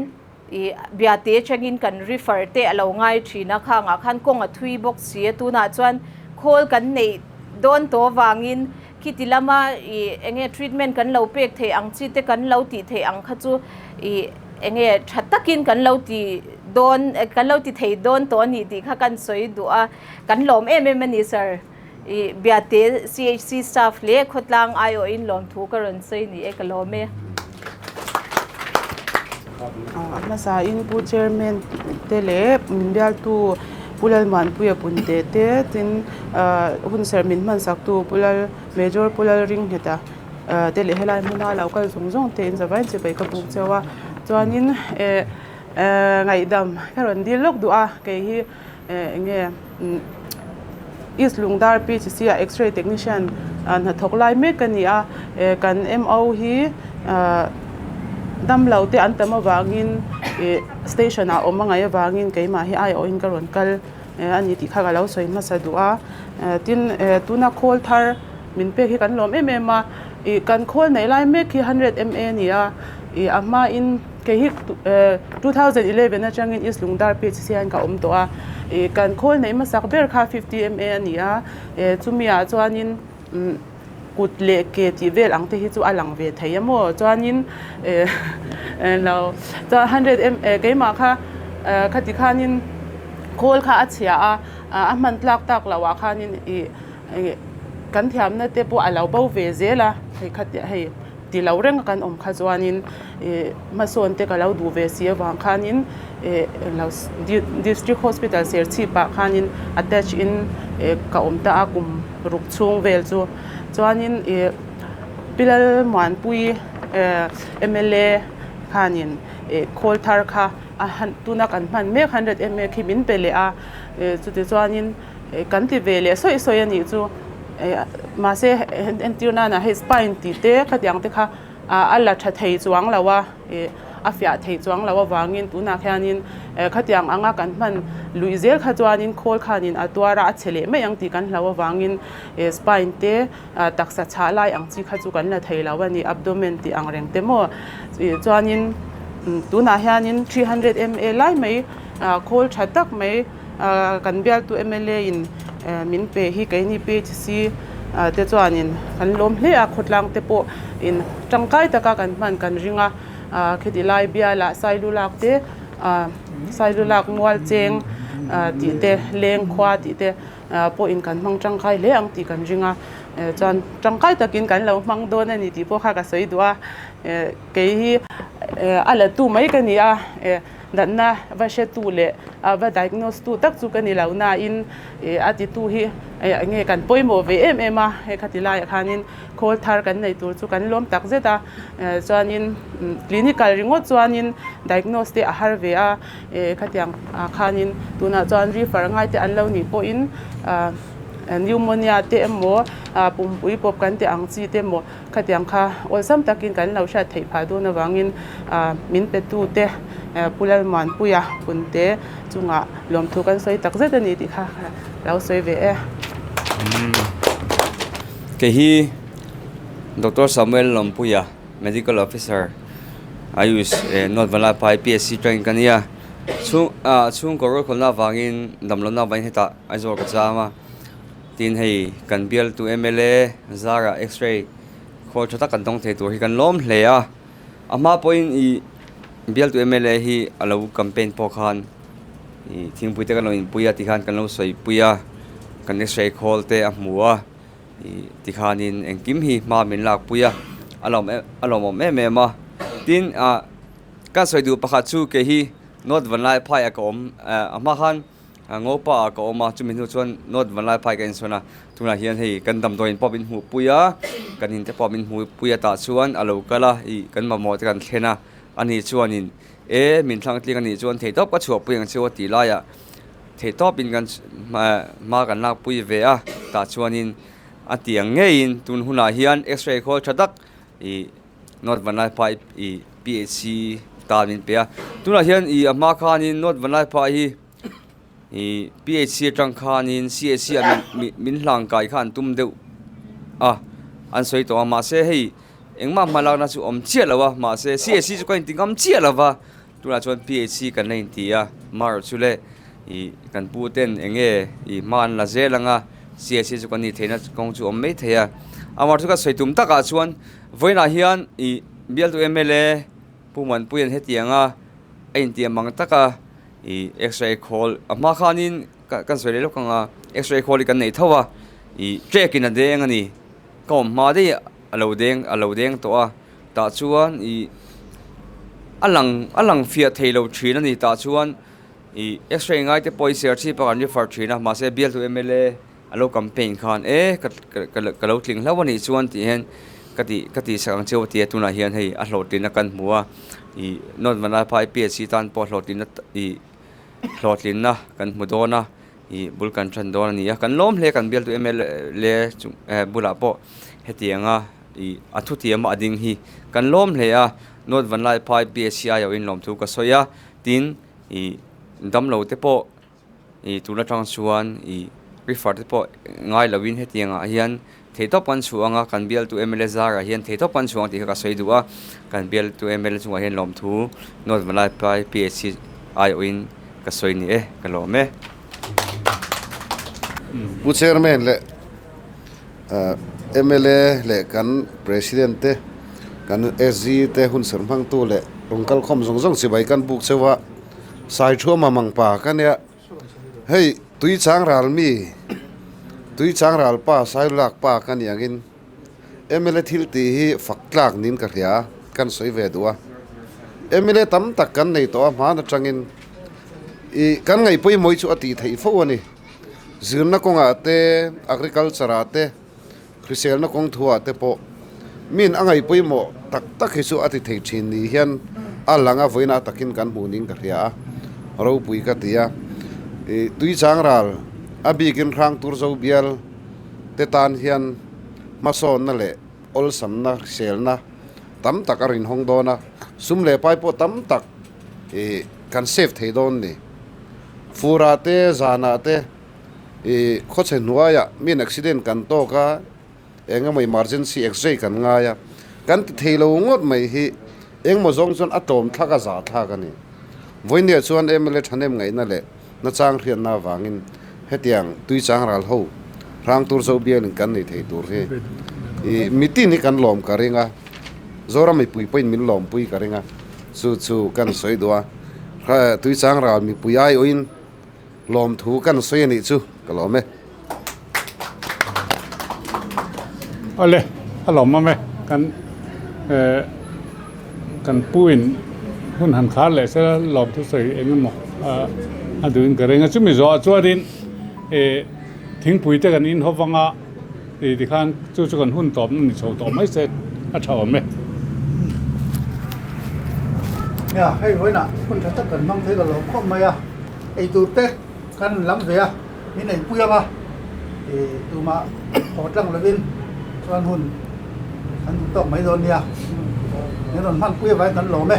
ih biate atangin kan refer te a lo ngai thin a, khangah khan kawng a thui bawk si a, tunah chuan khawl kan neih dawn tawh avangin khiti lama ih eng nge treatment kan lo pek theih ang chi te kan lo tih theih ang kha chu ih eng nge tha takin kan lo ti dawn kan lo ti thei dawn tawh a ni tih kha kan sawi duh a, kan lawm em em a ni sir. I Biate CHC staff leh khawtlang aiawhin lawmthu ka rawn sawi ni e, ka lawm e. A hmasain Pu Chairman te leh min bialtu Pu Lalmuanpuia Punte te tin hunserh min hmansaktu Pu Lal Major Pu Lalringheta te leh helai hmuna lo kal zawng zawng te in zavai chibai ka buk cheu a chuanin eh ngaihdam ka rawn dil lawk duh a kei hi eh eng nge East Lungdar PHC ah X-ray technician hnathawk lai mek ka ni a eh kan MO hi ah damlo te an tam avangin ih station ah awm a ngaih avangin keimah hi aiawhin ka rawn kal a ni tih kha ka lo sawi hmasa duh a tin tuna khawl thar min pek hi kan lawm em em a ih kan khawl neih lai mek hi hundred M_A a ni a ih a hmain kei hi 2011 atangin East Lungdar PHC hian ka awm tawh a ih kan khawl neih hmasak ber kha fifty M_A a ni a chumi ah chuanin umm kut leh ke tih vel ang te hi chu a lang ve thei a maw chuanin eh lo chuan hundred M keimah kha khati khanin khawl kha a chhia a a hman tlak tak loh ah khanin ih kan thiamna te pawh a lo bo ve zel a hei khati hei ti lo reng a kan awm kha chuanin ih hmasawn te ka lo duh ve si avang khanin ih lo district hospital serchhip ah khanin attach in ih ka awm ta a kum ruk chhung vel chu chuanin ih Pi Lalmuanpui eh mla khanin ih khawl thar kha a han tuna kan hman mek hundred ma khi min pe leh a ih chuti chuanin kan ti ve leh sawi sawi a nih chu eh mahse entir nana hei spine tih te khatiang te kha a la tha thei chuang lo a ih a fiah thei chuang lo avangin tunah khianin eh khatiang anga kan hman luih zel kha chuanin khawl khanin a tuar a a chhe leh mai ang tih kan hlau avangin eh spine te taksa chhah lai ang chi kha chu kan la thei lo a ni abdomen tih ang reng te maw ih chuanin tunah hianin 300 ma lai mai khawl tha tak mai. Kan bialtu mla in min pe hi keini PHC te chuanin kan lawm hle a, khawtlang te pawh in tangkai taka kan hman kan ring a, khiti lai bialah Sailu lak te Sailu lak mual cheng tih te leng khua tih te pawhin kan hmang tangkai hle ang tih kan ring a, chuan tangkai takin kan lo hmang dawn a ni tih pawh kha ka sawi duh a, kei hi a la tu mai ka ni a. Natna va hretu leh va diagnose tu tak chu ka ni lo nain a titu hi enge kan pawimawh ve em em a, hei khati laiah khanin khawl thar kan nei tur chu kan lawm tak zet a, chuanin clinical ringawt chuanin diagnose te a har ve a, khatiang ah khanin tunah chuan refer ngai te an lo nih pawhin pneumonia te emaw pumpui pawp kan tih ang chi te emaw Khatiang kha awlsam takin kan lo hriat theih phah dawn avangin min petute Pu Lalmuanpuia Punte chungah lawmthu kan sawi tak zet a ni tih kha ka lo sawi ve e. Kei hi Doctor Samuel Lawmpuia, Medical Officer, Ayush North Vanlaiphai PSC train ka nia. Chhung chhungkaw rualkhawlna avangin damlohna avangin hetah Aizawl ka cham a. Tin hei kan bialtu mla zara x-ray khawl tha tak kan dawng thei tur hi kan lawm hle a, a hma pawhin ih bialtu mla hi a lo campaign pawh khan ih thingpui te kan lo inpui a tikhan kan lo sawipui a, kan x-ray khawl te a hmu a ih tikhanin engkim hi hma min lakpui a, a lawm em a lawmawm em em a, tin ah ka sawi duh pakhat chu kei hi North Vanlaiphai ah ka awm a hma khan. Ngopa ah ka awm a, chumi hnu chuan North Vanlaiphai ka insawn a, tunah hian hei kan damdawiin pawh min hmuh pui a, kan inte pawh min hmuh pui a tah chuan a lo kal a, ih kan mamawh te kan thlen a, ani chuanin e min thlang tling anih chuan theihtawp ka chhuah pui ang cheu a tih laiah theihtawpin kan hma kan lak pui ve a, tah chuanin a tiang ngeiin tun hunah hian x-ray khawl tha tak ih North Vanlaiphai ih PHC tan min pe a, tunah hian ih a hma khanin North Vanlaiphai hi ih PHC atang khanin CHC ah min min hlang kai kha an tum deuh a an sawi tawh a mahse hei engmah hma lakna chu awm chiah lo a mahse CHC chu ka inti ngam chiah lo va tunah chuan PHC kan la inti a marawh chu le ih kan pu ten eng nge ih hma an la zel ang a CHC chu kan nih theihna kawng chu awm mai thei a amah chu ka sawi tum takah chuan Vawiinah hian ih bialtu mla Pu Muanpuia'n hetianga a intiam ang taka ih x-ray khawl a hma khanin ka kan sawi leh lawk ang a x-ray khawl hi kan nei tho a ih trek in a deng a ni ka awm hma daih a lo deng a lo deng tawh a tah chuan ih a lang a lang fiah thei lo thin a ni tah chuan ih x-ray ngai te pawh hi serchhip a kan refer thin a mahse bialtu mla. A lo campaign khan e ka ka lo tling hlauh a nih chuan tih hian ka tih ka tihsak ang cheu a ti a tunah hian hei a hlawhtlinna kan hmu a ih North Vanlaiphai PHC tan pawh hlawhtlinna ih hlawhtlinna kan hmu dawn a ih bul kan tan dawn a ni a kan lawm hle kan bialtu mla chung eh bulah pawh hetianga ih a thutiama a ding hi kan lawm hle a North Vanlaiphai PHC aiawhin lawmthu ka sawi a tin ih damlo te pawh. Ih tun atang chuan ih refer te pawh ngai lovin hetiang ah hian theihtawp kan chhuah ang a kan bialtu mla zarah hian theihtawp kan chhuah ang tih kha ka sawi duh a kan bialtu mla chungah hian lawmthu North Vanlaipai PHC aiawhin ka sawi ni e ka lawm e. Pu Chairman leh mla leh kan President te kan SG te hun serh hmangtu leh rawn kalkhawm zawng zawng chibai kan buk cheu a. Saithuama mang pa ka nia hei tui chang ral mi tui chang ral pa sailak pa ka ni angin mla thil tih hi fak tlak niin ka hria a kan sawi ve duh a mla tam tak kan nei tawh a hman atangin ih kan ngaih pawimawh hi chu a tih theih fo a ni zirna kawngah te agriculture ah te. Hriselna kawng thuah te pawh min a ngaih pawimawh tak tak hi chu a ti thei thin ni hian a lang a vawiin a takin kan hmuh ning ka hria a, ropui ka ti a. Ih tui chang ral a bikin hrang tur zo bial te tan hian hmasawnna leh awlsamna hriselna tam tak a rinhawng dawn a, sum leh pai pawh tam tak ih kan save thei dawn ni. Furah te zanah te. Ih khawchhe hnuaiah miin accident kan tawk a, eng emaw emergency x-ray kan ngai a, kan ti thei lo ngawt mai hi engmaw zawng chuan a tlawm thlak a zah thlak a ni. Vawinia chuan mla thahnem ngaihna leh nachang hriatna avangin hetiang tui chang ral ho hrang tur zo bialin kan nei thei tur hi ih mitin hi kan lawm ka ring a, Zoram mipui pawhin min lawmpui ka ring a, chu chu kan sawi duh a, tui chang ral mipui aiawhin. Lawmthu kan sawi a nih chu ka lawm e. Awle, a lawmawm e. Kan kan pu in hun han khar leh se lawmthu sawi eng emaw a duhin ka ring a. Chumi zawhah chuanin thingpui te kan inhawp anga tih tikhan chu chu kan hun tawpna ni chho tawh mai se a tha awm e. Nia, hei vawiinah hun tha tak kan hmang thei ka lawm khawp mai a. Ei tur te kan lam ve a, min ei pui ang a, ih tumah haw tlang lovin chuan hun kan duh tawk mai dawn nia. Min rawn hman pui avangin kan lawm e.